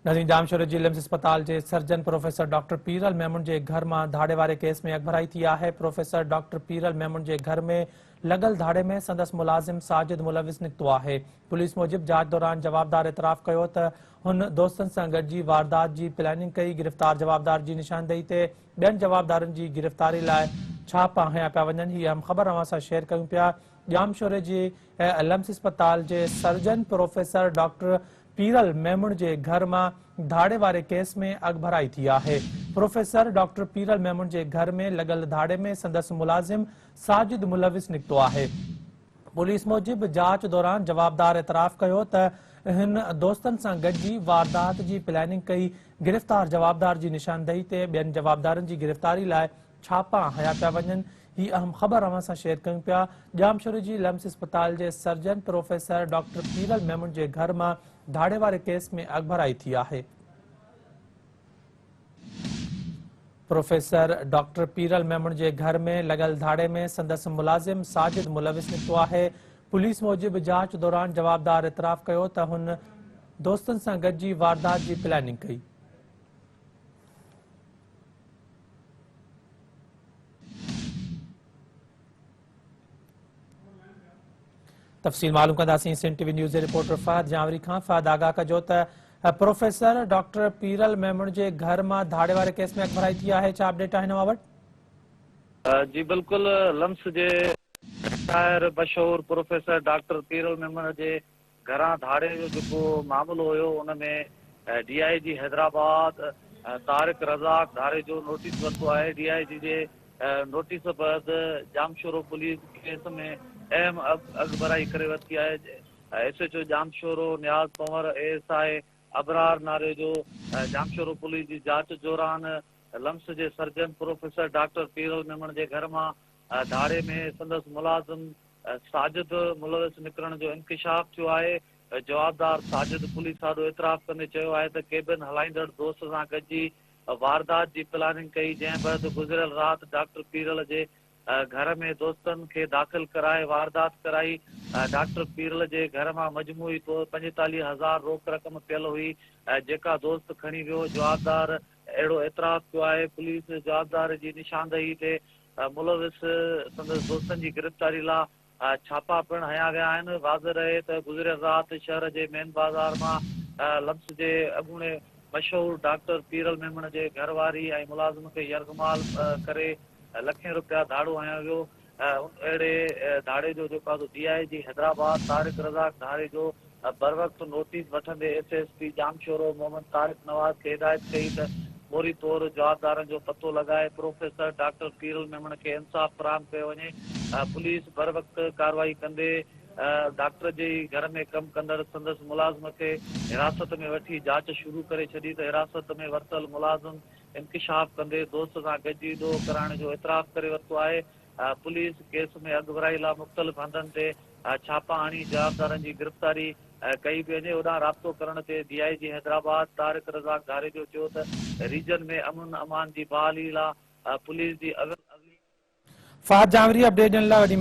ناظرين ڄامشوري جي لمس اسپتال جي surgeon professor doctor Pearl Memon جي گهر مان ڌاڙي واري ڪيس ۾ اڳڀرائي ٿي آهي. پروفيسر ڊاڪٽر پيرل ميمڻ جي گهر ۾ لڳل ڌاڙي ۾ سندس ملازم ساجد ملوث نڪتو آهي. پوليس موجب جاچ دوران جوابدار اعتراف ڪيو ته هن دوستن سان گڏجي واردات جي پلاننگ ڪئي، گرفتار جوابدار جي نشاندهي تي ٻين جوابدارن جي گرفتاري لاء ڇاپا هنيا پيا وڃن. هي اهم خبر اوهان سان شيئر ڪيون پيا ڄامشوري جي لمس اسپتال جي surgeon professor doctor Pearl Memon جي گهر مان ڌاڙي واري ڪيس ۾ اڳڀرائي ٿي آهي. پروفيسر ڊاڪٽر پيرل ميمڻ جي گهر ۾ لڳل ڌاڙي ۾ سندس ملازم ساجد ملوث نڪتو آهي. پوليس موجب جاچ دوران جوابدار اعتراف ڪيو ته هن دوستن سان گڏجي واردات جي پلاننگ ڪئي، گرفتار جوابدار جي نشاندهي تي ٻين جوابدارن جي گرفتاري لاء ڇاپا هنيا پيا وڃن. هي اهم خبر اوهان سان شيئر ڪيون پيا. ڄامشوري جي لمس اسپتال جي surgeon professor doctor Pearl Memon جي گهر مان ڌاڙي واري ڪيس ۾ اڳڀرائي ٿي آهي. پروفيسر ڊاڪٽر پيرل ميمڻ جي گهر ۾ لڳل ڌاڙي ۾ سندس ملازم ساجد ملوث نڪتو آهي. پوليس موجب جاچ دوران جوابدار اعتراف ڪيو ته هن دوستن سان گڏجي واردات جي پلاننگ ڪئي. تفصيل معلوم ڪنداسين سنڌ ٽي وي نيوز جي رپورٽر فهد جانوري کان. فهد آگاهه ڪجو ته پروفيسر ڊاڪٽر پيرل ميمڻ جي گهر مان ڌاڙي واري ڪيس ۾ اڳڀرائي ٿي آهي، ڇا اپڊيٽ آهن اوهان وٽ؟ جي بلڪل لمس جي شاعر مشهور پروفيسر ڊاڪٽر پيرل ميمڻ جي گهران ڌاڙي جو جيڪو معاملو هيو ان ۾ D I G Hyderabad Tariq Razzaq Dharejo notice ورتو آهي، ڊي I جي جي نوٽيس بعد ڄامشورو پوليس ڪيس ۾ اهم اڳڀرائي ڪري ورتي آهي، S H O Jamshoro Niaz Panhwar, A S I Abrar Narejo Jamshoro police جي جاچ دوران لمس جي surgeon professor doctor Pearl Memon جي گهر مان ڌاڙي ۾ سندس ملازم ساجد ملوث نڪرڻ جو انڪشاف ٿيو آهي، جوابدار ساجد پوليس آڏو اعتراف ڪندي چيو آهي ته ڪيبن هلائيندڙ دوست سان گڏجي واردات جي پلاننگ ڪئي، جنهن بعد گذريل رات ڊاڪٽر پيرل جي گهر ۾ دوستن کي داخل ڪرائي واردات ڪرائي، ڊاڪٽر پيرل جي گهر مان مجموعي طور 45 هزار روڪ رقم پيل هئي، جيڪا دوست کڻي ويو، جوابدار اهڙو اعتراف ڪيو آهي، پوليس جوابدار جي نشاندهي تي ملوث سندس دوستن جي گرفتاري لا ڇاپا پڻ هنيا ويا آهن، واضح رهي ته گذريل رات شهر جي مين بازار مان لمس جي اڳوڻي مشهور ڊاڪٽر پيرل ميمڻ جي گهر واري ۽ ملازم کي يرغمال ڪري لکين رپيا ڌاڙو هنيو ويو، اهڙي ڌاڙي جو جيڪو آهي سو ڊي I جي حيدرآباد طارق رزاق ڌاريجو بروقت نوٽيس وٺندي S S P Jamshoro Muhammad Tariq Nawaz کي هدايت ڪئي ته فوري طور جوابدارن جو پتو لڳائي پروفيسر ڊاڪٽر پيرل ميمڻ کي انصاف فراهم ڪيو وڃي. پوليس بروقت ڪارروائي ڪندي ڊاڪٽر جي ئي گهر ۾ ڪم ڪندڙ سندس ملازم کي حراست ۾ وٺي جاچ شروع ڪري ڇڏي ته حراست ۾ ورتل ملازم انڪشاف ڪندي دوست سان گڏجي ڏوهه ڪرائڻ جو اعتراف ڪري ورتو آهي. پوليس ڪيس ۾ اڳڀرائي لا مختلف هنڌن تي ڇاپا هڻي جوابدارن جي گرفتاري ڪئي پئي وڃي. هوڏانهن رابطو ڪرڻ تي ڊي I جي حيدرآباد طارق رزاق ڌاريجو چيو ته ريجن ۾ امن امان جي بحالي لا پوليس جي اولين فهد جانوري اپڊيٽ ڏيڻ لاء وڏي مهرباني.